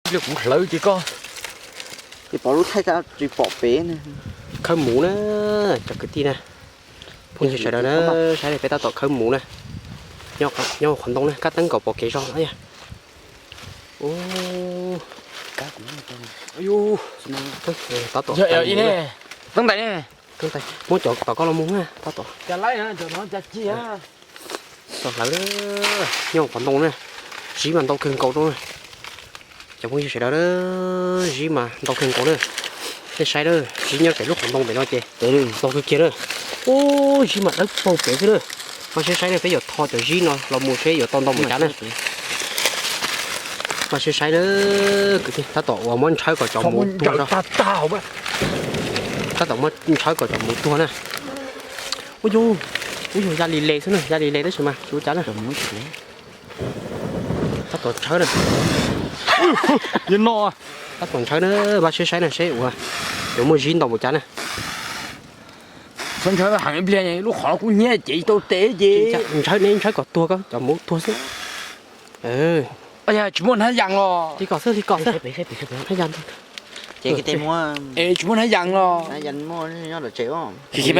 Kuv hlawv ces koj. Ces pom lub thaij tab tsis pom pem na. Khawb muv na, cov kwv tij na. Phooj ywg sawv daws na, saib peb tab tom khawb muv na. Nyob qhov ntoo na, kab teeb nkaus pom kev zog na yog. Tab tom, muab cov tom koj los mus na, tab tom. Tom hlawv, nyob qhov ntoo na, zib mas ntau kawg nkaus rau na. Cov phooj ywg sawv daws na, zib mas ntau kawg nkaus na. Nej saib na, zib nyob pem lub qhov ntoo pem no ces ntau kawg kiag na. Ub, zib mas dawb paug pem xwb na. Mas saib saib na, peb yuav tho cov zib no los mus seb yuav tau ntau npaum cas na. Mas saib saib na, kwv tij, tab tom uas muab ntshawb kom cov muv tuag zog. Tab tom muab ntshawb kom cov muv tuag na. Ub yug, ub yug, ya li le xwb na, ya li le tab sis mas tsis ua cas na. Tab tom ntshawb na. Tab tom ntshawb na, pab saib saib na seb uas yuav muaj zib ntau npaum cas na. Txhob ntshawb heev ib pliag, lub qhov kub hnyiab ces tau tes ces. Ntshawb, neb ntshawb kom tuag, koj cov muv tuag xwb. Tsis muaj hnab yas los? Li kom xwb, li kom xwb. Hnab yas, ces tsis muaj hnab yas los?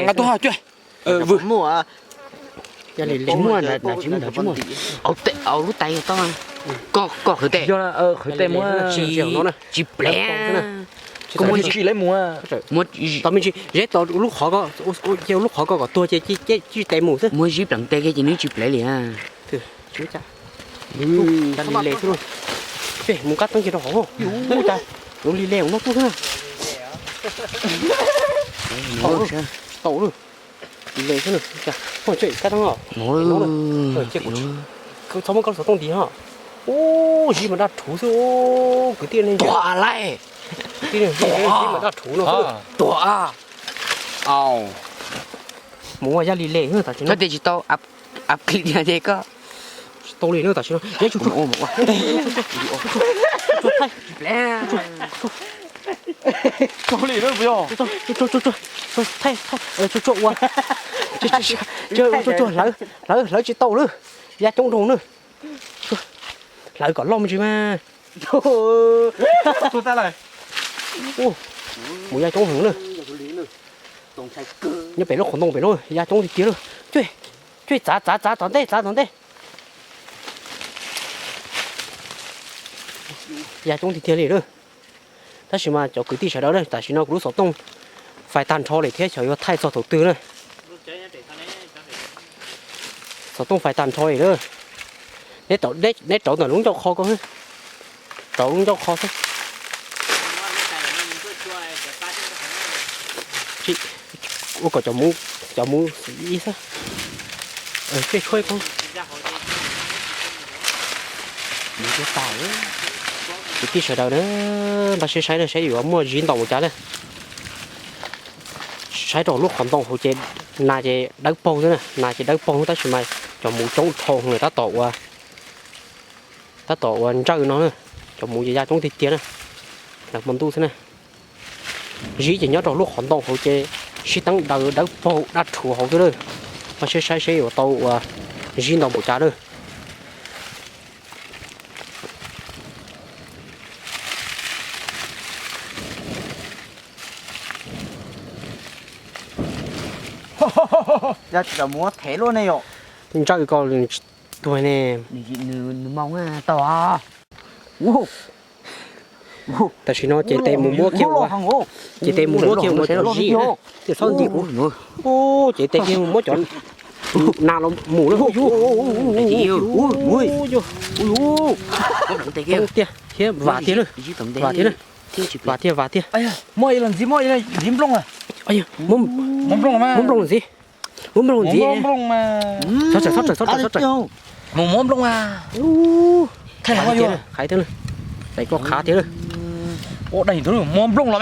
Nqa tuaj cuaj. Vwm. Muaj, tsis muaj, tsis muaj. Au lub tais tau. Koj, koj qhwv tes. Qhwv tes muab. Tsis plev. Koj muab tsis lawv mus. Tau me ntsis, zeb tau lub qhov ko, cia lub qhov ko kom tuag ces tsis tes mus xwb. Muab zib pleev tes kiag ces nws tsis plev li. Ua cas li le xwb. Mus kab teeb kiag rau hauv. Ua cas yuav li le mus noj tuaj xwb na. Tau lawm. Li le xwb na. Kab teeb os. Txhob muab koj xov tooj nti ho. Ub, zib mas daj rhuv xwb kwv tij ne. Zib mas daj rhuv no xwb. Tuag. Mus ua yaj li le tam sim no. Koj tias tsis tau, ap kli tiag ces koj. Tsis tau li na tam sim no. Tsuag tsuag ua. Tsuag tsuag hlawv, hlawv tsis tau lawm. Ya coob nroog na. Hlawv kom loj me ntsis mas. Mus ya coob heev na. Nyob pem lub qhov ntoo pem no ya coob tiag tiag lawm. Cuj, cuj, txav txav txav tom ntej, txav tom ntej. Ya coob tiag tiag li lawm. Tab sis mas cov kwv tij sawv daws na, tam sim no kuv lub xov tooj fais tag nrho li thiab xyov yuav thaij txog thaum twg na. Xov tooj fais tag nrho li lawm. Neb rauv ntawm lub ncauj qho ko, rauv lub ncauj qho xwb. Ua kom cov muv, cov muv ib xwb. Tej tshuab ko. Kwv tij sawv daws na, npaj siab saib na, saib yuav muaj zib ntau mus cas na. Saib rau lub qhov ntoo hauv ces nas ces dawb paug xwb na, nas ces dawb paug tab sis mas cov muv coob dhau lawm, tab tom ua, tab tom ua ntsawj no na, cov muv ces ya coob tiag tiag na, lawv hmo ntuj xwb na. Zib ces nyob rau lub qhov ntoo hauv ces sib teeb daws dawb paug daj rhuv hauv xwb na. Npaj siab saib seb yuav tau ua zib ntau npaum cas na. Ntsawj ko tuag ne. Nws moo tau. Tam sim no ces tes mus muab kiag ua, ces tes mus muab kiag ua cov zib, ces txhob ntim kuv. Ces tes kiag mus muab cov nas los mus lawm. Tiag thiab vam tiag na, vam tiag na, vam tiag vam tiag. Muab nplooj ntxiv, muab nplooj ntxiv. Txhob tsawm, txhob tsawm, txhob tsawm, txhob tsawm. Mus muab nplooj. Qhaiv tiag na, koj qhav tiag na. Muab nplooj los.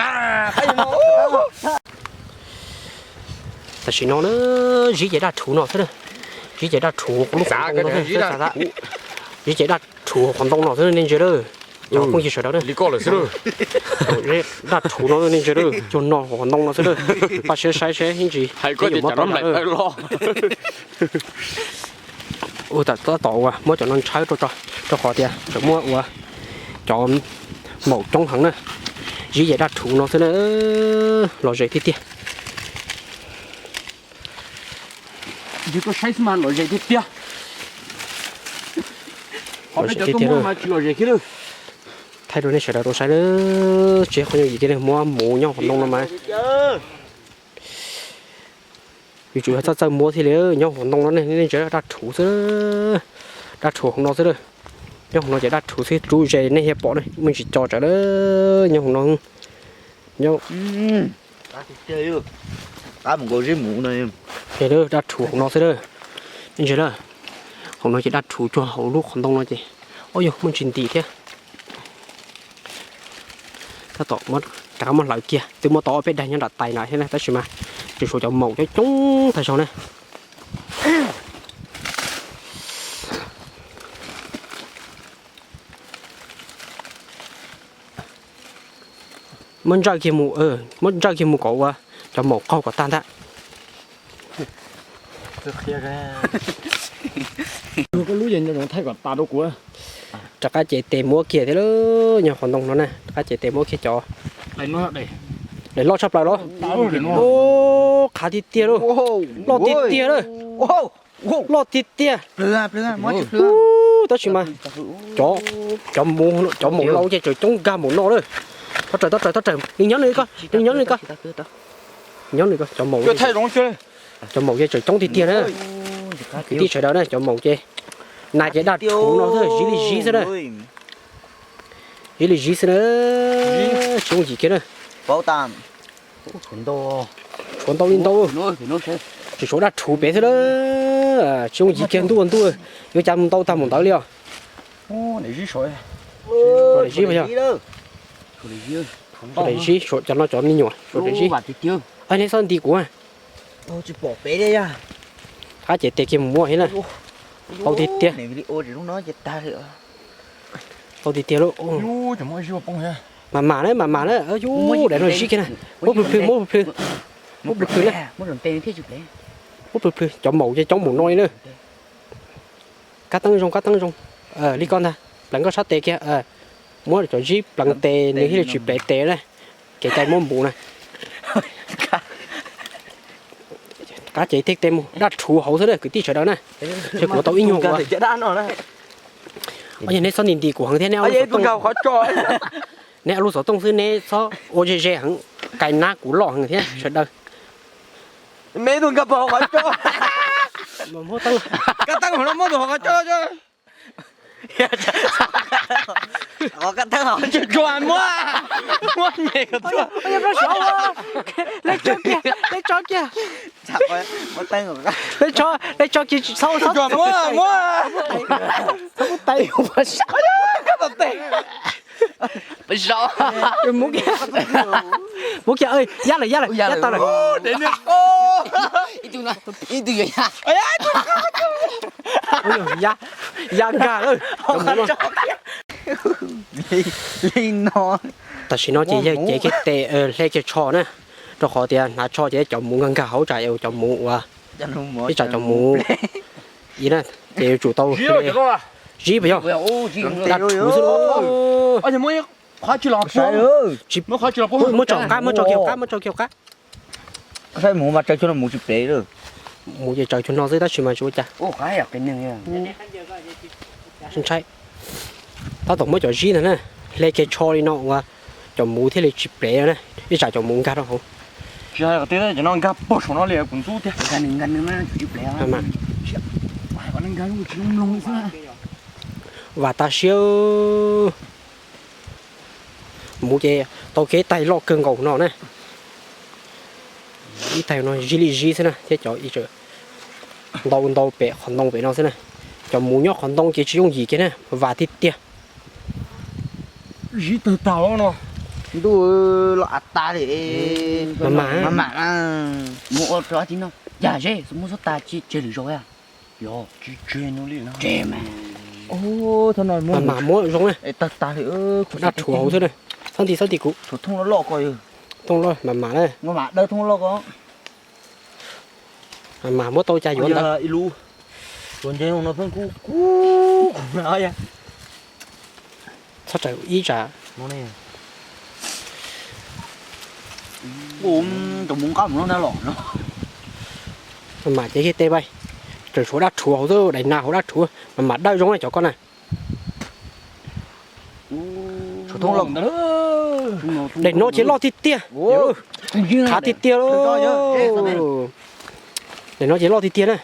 Tam sim no na, zib ces daj rhuv no xwb na, zib ces daj rhuv lub qhov ntoo no, zib ces daj rhuv qhov ntoo no xwb nej ntsia lawm. Cov phooj ywg sawv daws na, li koj lawm xwb. Daj rhuv no nej ntsia lawm, cuag no qhov ntoo no xwb lawm. Npaj siab saib seb ib ntsis hais koj yuav muab tau los. Tab tom ua muab cov no ntshawb rau, rau qhov tias tseem muaj ua cov Maum coob heev na, zib ces daj rhuv no xwb na, lom zem tiag tiag. Yus tuaj saib xwb mas lom zem tiag tiag. Qhov peb cov tuaj muab mas tsis lom zem kiag lawm. Thaij rau nej sawv daws tau saib na, tsis yog qhov yooj yim kiag li muab mus nyob qhov ntoo no mas. Yuav tsum yog txawj txawj muab thiaj li nyob hauv ntoo no ne, nej ntsia daj rhuv xwb, daj rhuv hauv no xwb. Nyob hauv no ces daj rhuv xwb, rub ze nej thiaj pom ne, muaj tsis co tsawv na, nyob hauv no. Nyob, daj rhuv hauv no xwb na. Nej ntsia na, hauv no ces daj rhuv cuag hauv lub qhov ntoo no ces, ob yog muaj tsis ntim thiab. Tab tom rov qab muab hlawv kiag, twb muab tau ob peb daig nyob nram tais na thiab na, tab sis mas tseem tshuav cov maum coob coob tag zog na. Muab ntsawj kiag mus, muab ntsawj kiag mus kom ua cov maum qaug kom tag ntag. Rov qab cev tes muab kiag thiab lauj, nyob qhov ntoo no na, rov qab cev tes muab kiag cov. Daim loj tshaj plaws los? Ub, qhav tiag tiag lauj, loj tiag tiag lauj, loj tiag tiag. Ub, tab sis mas cov, cov maum, cov maum laus ces tseem coob nkag npaum no lawm. Thov rawm, thov rawm, thov rawm, nws nyob nws ko, nws nyob nws ko. Nyob nws ko, cov maum, cov maum ces tseem coob tiag tiag na. Kwv tij sawv daws na, cov maum ces, nas ces daj rhuv no xwb, zib li zib xwb na. Zib li zib xwb na, tsis yooj yim kiag na. Tshuav ntau li ntau, tseem tshuav daj rhuv pem xwb na. Tsis yooj yim kiag, ntuj ntuj, yuav cas mus ntau tag mus ntawd li os. Zib, zib, cov no cov me nyuam, zib. Neb txhob nti kuv. Qab ces tes kiag mus muab thiab na. Tau tiag tiag. Tau tiag tiag lauj. Mas mam na, mas mam na, yus daim no zib kiag na. Muab plhws plhws, muab plhws plhws. Muab plhws plhws na. Muab plhws plhws, cov maum ces coob npaum no li na. Kab teeb zoo, kab teeb zoo. Li koj ntag, pleev koj sab tes kiag. Muab cov zib pleev tes nws thiaj li tsis plev tes na. Kev cai muab npus na. Qab ces tej tes mus daj rhuv hauv xwb na kwv tij sawv daws na. Ces kuv tau ib nyuag ua. Neb txhob nti nti kuv heev thiab, neb ob lub xov tooj xwb, neb txhob ua ze ze heev, kais nab kuv loj heev thiab sawv daws. Lej tso kiag, lej tso kiag. Lej tso kiag tsis txhob, txhob tais. Muab kiag, yab lawm, yab lawm, yab tau lawm. Ib tug yuav ya, ya nkag lawm. Tam sim no ces yawg cev kiag tes hle kiag tsho na, rau qhov tias hnav tsho ces cov muv nkag nkag hauv tsam cov muv ua, ib tsam cov muv, ces yuav tsum tau zib puas yog? Daj rhuv xwb. Muab tso qab, muab tso kiag qab, muab tso kiag qab. Saib muv mas tsaws cuag no muv tsis plev lawm. Muv ces tsaws cuag no xwb tab sis mas tsis ua cas. Ntshai. Tab tom muab cov zib ntag na, hle kiag tsho li no uas cov muv thiaj li tsis plev na, ib tsam cov muv nkag rau hauv. Tsis hais kom tej no nkag puag saum no li kuv ntxub tiag. Vam tag siab. Muv ces tau kiag ib taig loj kawg nkaus no na. Ib taig no zib li zib xwb na thiab cov ntau ntau pem qhov ntoo pem no xwb na. Cov muv nyob qhov ntoo ces tsis yooj yim kiag na, vam tiag tiag. Zib tawg tag no. Ntuj, los av tas li. Mas mam, mas mam na. Muab ua rau ab tib no. Yam zeb muab xob tas tsis tseg lwm zaus. Mas mam muab zoo na. Daj rhuv hauv xwb na. Txhob nti, txhob nti kuv. Thooj loj mas mam na. Mas mam muab tau cas yuav ntawd. Txhob raws ib tsam Mus ne. Mus nqab mus no ntag los no. Mas ces hiaj teb pais, tseem tshuav dab rhuav hauv xwb, daim nas hauv dab rhuav mas mam dawb zoo na cov koj na. Daim no ces loj tiag tiag, qhav tiag tiag lauj. Daim no ces loj tiag tiag na.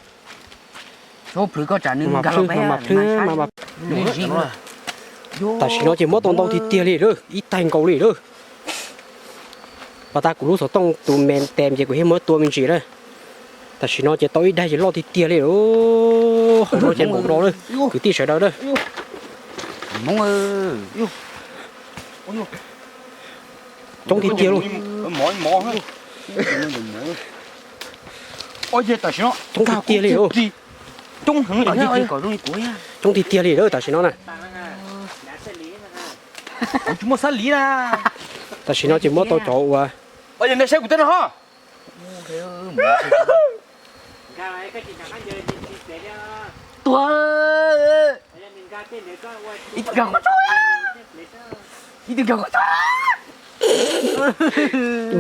Mas plhws, mas plhws, mas mas plhws. Tam sim no ces muab tau ntau tiag tiag li lawm, ib taig nkaus li lawm. Pas tas kuv lub xov tooj tus me tes ces kuv thiaj muab tua me ntsis na. Tam sim no ces tau ib daig ces loj tiag tiag li lawm. Hauv no ces npaum no lawm kwv tij sawv daws na. Coob tiag tiag lauj. Coob tiag tiag li lauj. Coob tiag tiag li lawm tam sim no na. Tam sim no ces muab tau cov uas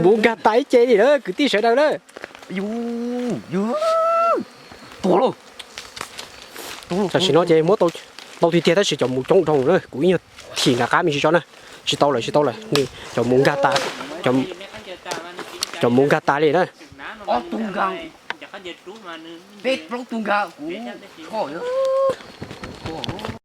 Mus nkag tas ib ce li lawm kwv tij sawv daws na. Tam sim no ces muab tau tiag tiag tab sis cov mus coob dhau na, kuv ib nyuag thim nram qab me ntsis tso na. Tsis tau lawm, tsis tau lawm, nws cov mus nkag tas, cov mus nkag tas li na.